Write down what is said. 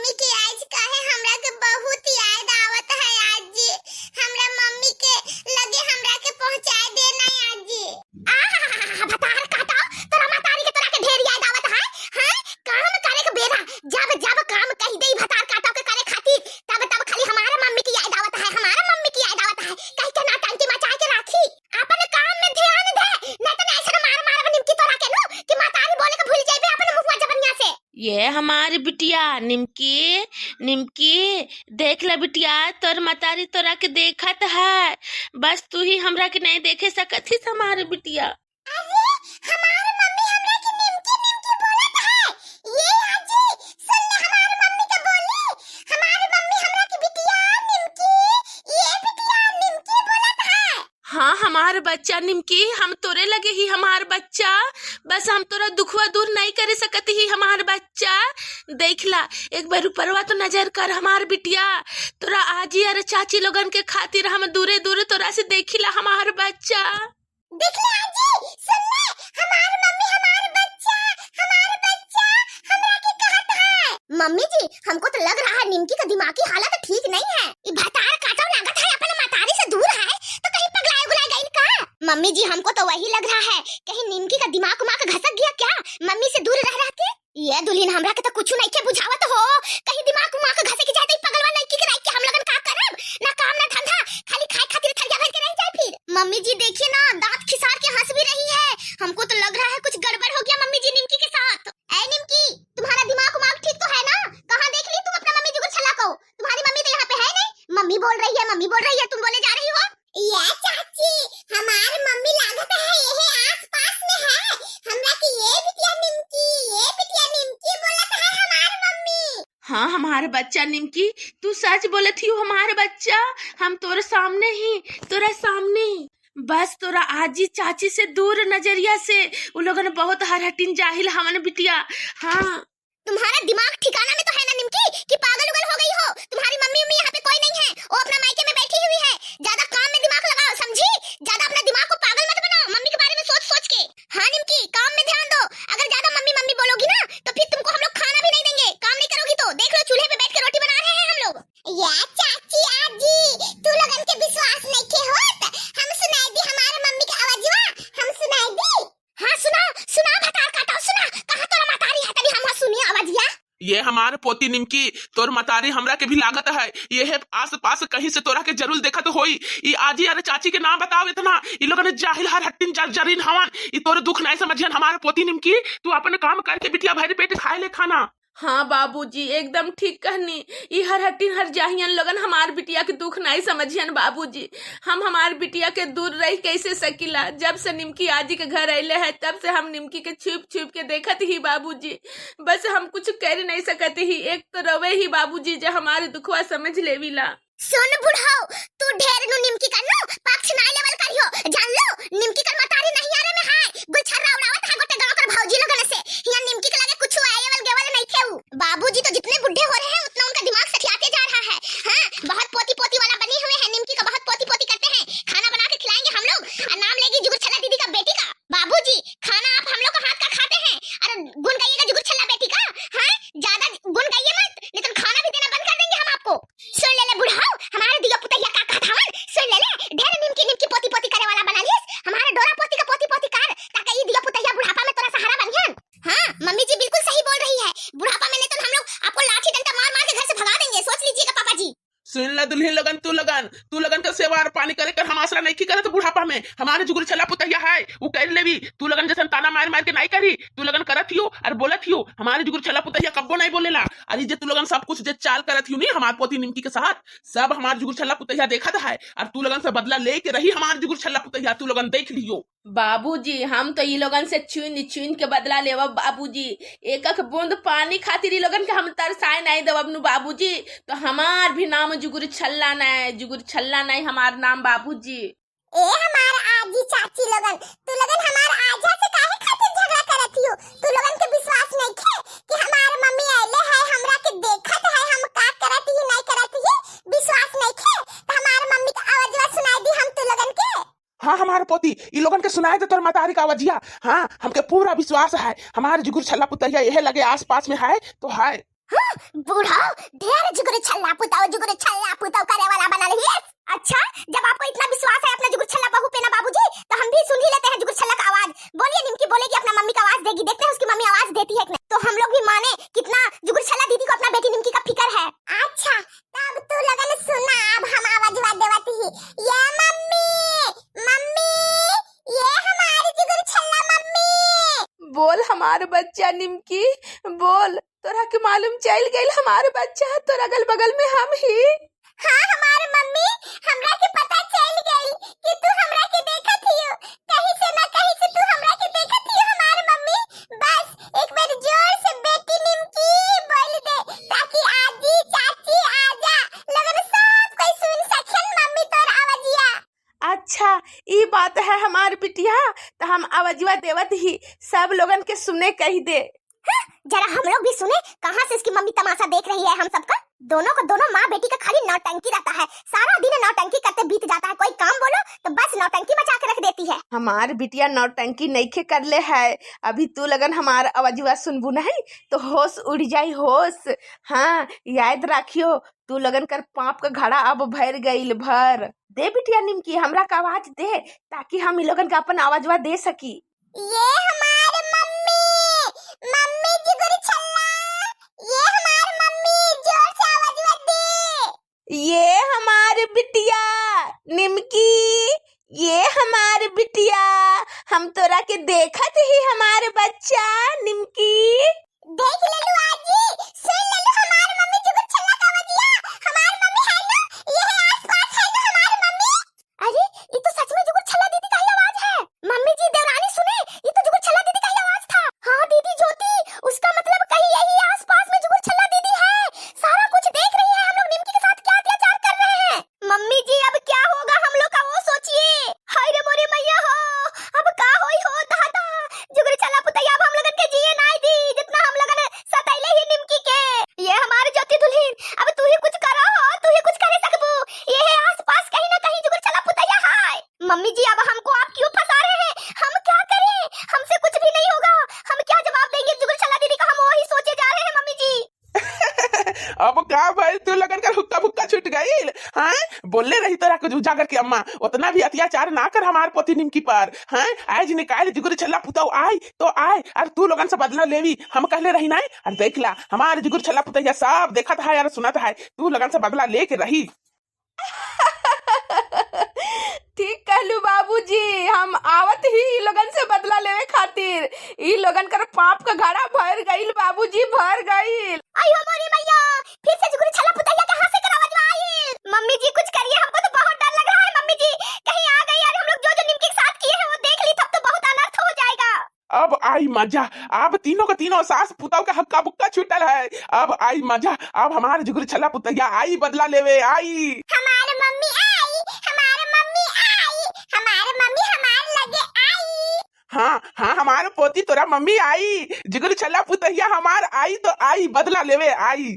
Mummy के आज काहे हमरा के बहुत याद आवत है आजी। हमरा मम्मी के लगे हमरा के पहुंचा देना आजी। आहा, भतार काटा तोरा मातारी के तोरा के ढेर याद आवत है। हां, काम करे के बेरा जब जब काम कही देई भतार काटा के करे खातिर, तब तब खाली हमारा मम्मी की याद आवत है, हमारा मम्मी की याद आवत है। कह के नाटंकी मचा के राखी, अपन काम में ध्यान दे, नहीं तो ऐसा मार मार निमकी तोरा के नु कि मातारी बोले के भूल जाइबे अपन मुंहवा जबनिया से। ये हमारी बिटिया निमकी, निमकी देख ले बिटिया, तोर मतारी तोरा के देखत है, बस तू ही हमरा के नहीं देखे सकत ही हमारी बिटिया। अरे हमारी मम्मी हमरा के निमकी निमकी बोलत है। ये आजी सुन ले हमारी मम्मी के बोली, हमारी मम्मी हमरा के बिटिया निमकी, ये बिटिया निमकी बोलत है। हाँ हमार बच्चा निमकी, हम तोरे लगे ही हमार बच्चा, बस हम तोरा दुखवा दूर नहीं करे सकत ही हमार बच्चा। देख ला एक बार ऊपरवा तो नजर कर हमार बिटिया, तोरा आजी और चाची लोगन के खातिर हम दूरे दूरे तोरा से देखिला हमार बच्चा। देख ले आजी, सुन ले, हमार मम्मी हमार बच्चा, हमार बच्चा हमरा के कहत है। मम्मी जी हमको तो लग रहा है निमकी का दिमागी हालत ठीक नहीं है। ई भतार काटो लागत है अपन मातारी से दूर है तो कहीं पगलाए उगलाए गइल का। मम्मी जी हमको तो वही लग रहा है, कहीं निमकी का दिमाग उमाग घसक गया क्या मम्मी से दूर रह रह के। ये दुल्हन हमरा के तो कुछ नहीं के बुझावत हो, कहीं दिमाग उमाग घसक जाए तो ई पगलवा लड़की के राख के हम लगन का करब, ना काम ना धंधा, खाली खाए खातिर थरिया भर के रह जाए फिर। मम्मी जी देखिए ना दांत खिसार के हंस भी रही है, हमको तो लग रहा है कुछ गड़बड़ हो गया मम्मी जी निमकी के साथ। ए निमकी तुम्हारा दिमाग उमाग ठीक तो है ना, कहाँ देख ली तुम अपना मम्मी जी को छला को, तुम्हारी मम्मी तो यहाँ पे है नहीं। मम्मी बोल रही है, मम्मी बोल रही है, तुम बोले जा रही हो। ये चाची हमार मम्मी लागत है यही आस पास में है, हमरा की ये बिटिया निमकी, ये बिटिया निमकी बोलत है हमार मम्मी। हाँ हमार बच्चा निमकी, तू सच बोलत ही हमार बच्चा, हम तोरे सामने ही, तोरा सामने ही, बस तोरा आजी चाची से दूर नजरिया से, उ लोगन बहुत हरहटिन जाहिल हमन बिटिया। हाँ तुम्हारा दिमाग ठिकाना में तो है ना निमकी कि पागल उगल हो गई हो, तुम्हारी मम्मी उम्मी यहाँ पे कोई नहीं है, वो अपना मायके में बैठी हुई है। ज्यादा काम में दिमाग लगाओ समझी, ज्यादा अपना दिमाग को पागल मत बनाओ मम्मी के बारे में सोच सोच के। हाँ निमकी काम में ध्यान दो, अगर ज्यादा मम्मी मम्मी बोलोगी ना तो फिर तुमको हम लोग खाना भी नहीं देंगे, काम नहीं करोगी तो देख लो चूल्हे पे बैठ के रोटी बना रहे हैं हम लोग। या चाची आजी तू लगन के विश्वास नहीं के होत, हम सुनाई दी हमारे मम्मी का आवाजवा, हम सुनाई दी। हाँ सुना सुना भतार काटा सुना, कहा तोरा मातारी है तभी हम सुनी आवाजिया। ये हमार पोती निमकी, तोर मतारी हमरा के भी लागत है, ये है आस पास कहीं से तोरा के जरूर देखत होई। ई आजी अरे चाची के नाम बताओ इतना, ई लोगन ने जाहिल हर हट्टिन जरीन हवन, ई तोर दुख नहीं समझियन हमार पोती निमकी, तू अपन काम करके बिटिया भर पेट खाए ले खाना। हाँ बाबूजी एकदम ठीक कहनी, ई हर हट्टिन हर जाहियन लोगन हमार बिटिया के दुख नहीं समझियन बाबूजी। हम हमार बिटिया के दूर रह कैसे सकीला, जब से निमकी आजी के घर अले है तब से हम निमकी के छुप छुप के देखत ही बाबूजी, बस हम कुछ कर नहीं सकत ही, एक तो रवे ही बाबूजी जो हमारे दुखवा समझ लेविला। सुन बुढ़ाओ तू ढेर नु निमकी का नु पक्ष ना लेवल करियो, जान लो निमकी कर मतारी नहीं आरे में है, गुलछर्रा उड़ावत है गोटे गांव कर भौजी लोगन से, यहाँ निमकी के लगे कुछ आए वल गेवल नहीं खेऊ। बाबूजी तो जितने बुढ़े हो रहे हैं उतना उनका दिमाग सठियाते जा रहा है। हाँ बहुत पोती पोती वाला बनी हुए हैं, निमकी का बहुत पोती पोती करते हैं, खाना बना के खिलाएंगे हम लोग और नाम लेगी जुगुर छल्ला दीदी का बेटी का। बाबूजी खाना आप हम लोग का हाथ का खाते हैं और गुण गाइएगा जुगुर छल्ला बेटी का। हाँ ज्यादा गुण गाइए मत, नहीं तो खाना भी देना बंद कर देंगे हम आपको। सुन ले ले बुढ़ाओ हमारे दिया पुतैया का कहा थावन, सुन ले ले ढेर निमकी निमकी पोती पोती करे वाला बना लिस, हमारे डोरा पोती का पोती पोती कर ताकि ई दिया पुतैया बुढ़ापा में तोरा सहारा बनिहन। हाँ मम्मी जी बिल्कुल सही बोल रही है, बुढ़ापा में नहीं तो हम लोग आपको लाठी डंडा मार मार के घर से भगा देंगे, सोच लीजिएगा पापा जी। सुन ले दुल्हन लगन, तू लगन, तू लगन के सेवा और पानी करे कर हम आसरा नहीं की करे तो बुढ़ापा में हमारे जुगुर छला पुतैया है वो कर लेवी, तू लगन जैसन ताना मार मार के नहीं करी, तू लगन करत हियो और बोलत हियो, हमारे जुगुर छला पुतैया कब्बो नहीं बोलेला। अरे जे तू लगन सब कुछ जे चाल करत हियो नहीं हमार पोती निमकी के साथ, सब हमार जुगुर छला पुतैया देखत है और तू लगन से बदला ले के रही हमार जुगुर छला पुतैया, तू लगन देख लियो। बाबूजी हम तो ई लोगन से चुन चुन के बदला लेवब बाबूजी, एक एक बूंद पानी खातिर ई लोगन के हम तरसाए नहीं देवब नु बाबूजी, तो हमार भी नाम जुगुर छल्ला नहीं, जुगुर छल्ला नहीं हमार नाम बाबूजी। ए हमार आजी चाची लोगन, तू लोगन हमार आजा से काहे खातिर झगड़ा करत हियो, तू लोगन के विश्वास नहीं खे कि हमार मम्मी आइले है हमरा के देखत है हम का करत ही नहीं करत ही, विश्वास नहीं खे तो हमार मम्मी के आवाजवा सुनाई दी हम तू लोगन के। हाँ हमारे पोती ई लोगन के सुनाए दे तोर मतारी का आवाजिया, हाँ हमके पूरा विश्वास है हमारे जुगुर छल्ला पुतैया यह लगे आस पास में है तो है। बूढ़ा ढेर जुगुर छल्ला पुताओ, जुगुर छल्ला पुताओ करे वाला बना रही है। अच्छा, जब आपको इतना विश्वास है अपना जुगुर छल्ला बहू पे ना बाबूजी, तो हम भी सुन ही लेते हैं जुगुर छल्ला का आवाज। बोलिए, निमकी बोलेगी, अपना मम्मी का आवाज देगी, देखते हैं उसकी मम्मी आवाज देती है कि नहीं। तो हम लोग भी माने कितना जुगुर छल्ला दीदी को अपना बेटी निमकी का फिक्र है। अच्छा, तब तू लगन सुना, अब हम आवाज देवती ही। ये मम्मी, मम्मी, ये हमारी जुगुर छल्ला मम्मी। बोल हमार बच्चा निमकी, बोल। तोरा के मालूम चल गइल हमार बच्चा तोरा अगल बगल में हम ही। हाँ हमारे मम्मी, हमरा के पता चल गई कि तू हमरा के देखत हियो, कहीं से ना कहीं से तू हमरा के देखत हियो हमारे मम्मी। बस एक बार जोर से बेटी निमकी बोल दे ताकि आजी चाची आजा लगन सब कोई सुन सकेन मम्मी तोर आवाजिया। अच्छा, ई बात है हमार बिटिया, तो हम आवाजवा देवत ही सब लोगन के सुने कही दे। जरा हम लोग भी सुने कहाँ से इसकी मम्मी तमाशा देख रही है हम सबका। दोनों को दोनों माँ बेटी का खाली नौटंकी रहता है, सारा दिन नौटंकी करते बीत जाता है। कोई काम बोलो तो बस नौटंकी मचा के रख देती है। हमार बिटिया नौटंकी नईखे करले है। अभी तू लगन हमार आवाजवा सुनबू नहीं तो होश उड़ जाई होश। हाँ, याद रखियो, तू लगन कर पाप का घड़ा अब भर गईल भर। दे बिटिया निमकी, हमरा का आवाज दे ताकि हम इ लोगन का अपन आवाजवा दे सकी। ये हमारे मम्मी, मम्मी जिगुर छल्ला, ये हमारे मम्मी, जोर से आवाज दे। ये हमार बिटिया निमकी, ये हमार बिटिया, हम तोरा के देखत ही हमार बच्चा निमकी। देख ले लू आजी, सुन ले लू हमारे मम्मी जुगुर छल्ला का आवाजिया। हमारे मम्मी है ना, ये है आसपास है ना हमारे मम्मी। अरे ये तो सच में जुगुर छल्ला दीदी का ही आवाज है। मम्मी जी, देवरानी सुने, ये तो जुगुर छल्ला दीदी का ही आवाज था। हाँ दीदी ज्योति, उसका मतलब कहीं यही आसपास में जुगुर छल्ला दीदी है। सारा कुछ देख रही है हम लोग निमकी के साथ क्या अत्याचार कर रहे हैं। मम्मी जी, अब क्या होगा हम लोग का वो सोचिए। हाय रे मोरे मैया हो, अब का होई हो दादा। जुगुर छल्ला पुतैया अब हम लोगन के जिए नाई दी, जितना हम लोगन सतैले ही निमकी के। ये हमारे ज्योति दुल्हन, अब तू ही कुछ करो हो, तू ही कुछ करे सकबू। ये है आस पास कहीं ना कहीं जुगुर छल्ला पुतैया हाय। मम्मी जी, अब हमको आप क्यों फंसा रहे हैं? हम क्या करें? हमसे कुछ भी नहीं होगा। हम क्या जवाब देंगे जुगुर छल्ला दीदी का? हम वही सोचे जा रहे हैं मम्मी जी। अब का भाई, तू लगन कर हुक्का भुक्का छूट गईल? हाँ, बोलले रही तोरा को उजागर की अम्मा, उतना भी अत्याचार ना कर हमार पोती निमकी पर। हाँ, आज निकाल जुगुर छल्ला पुताऊ आए तो आए और तू लोगन से बदला लेवी, हम कहले रही ना। और देख ला, हमारे जुगुर छल्ला पुतैया सब देखत है और सुनत है, तू लगन से बदला लेके रही। ठीक कहलू बाबूजी, हम आवत ही इ लोगन से बदला लेवे खातिर। इ लोगन कर पाप का घड़ा भर गईल बाबूजी, भर गईल। आई हो मोरी मैया, फिर से जुगुर छल्ला पुतैया कहां से कर आवाज आई? मम्मी जी कुछ करिए, हमको तो बहुत डर लग रहा है। मम्मी जी कहीं आ गई और हम लोग जो जो निमकी के साथ किए हैं वो देख ली, तब तो बहुत अनर्थ हो जाएगा। अब आई मजा, अब तीनों का तीनों सास पुताऊ का हक्का बुक्का छूटल है। अब आई मजा, अब हमारे जुगुर छल्ला पुतैया आई बदला लेवे आई। हमारे मम्मी आई, हमारे मम्मी आई, हमारे मम्मी हमारे लगे आई। हाँ हाँ, हमारे पोती तोरा मम्मी आई, जुगुर छल्ला पुतैया हमार आई तो आई बदला लेवे आई।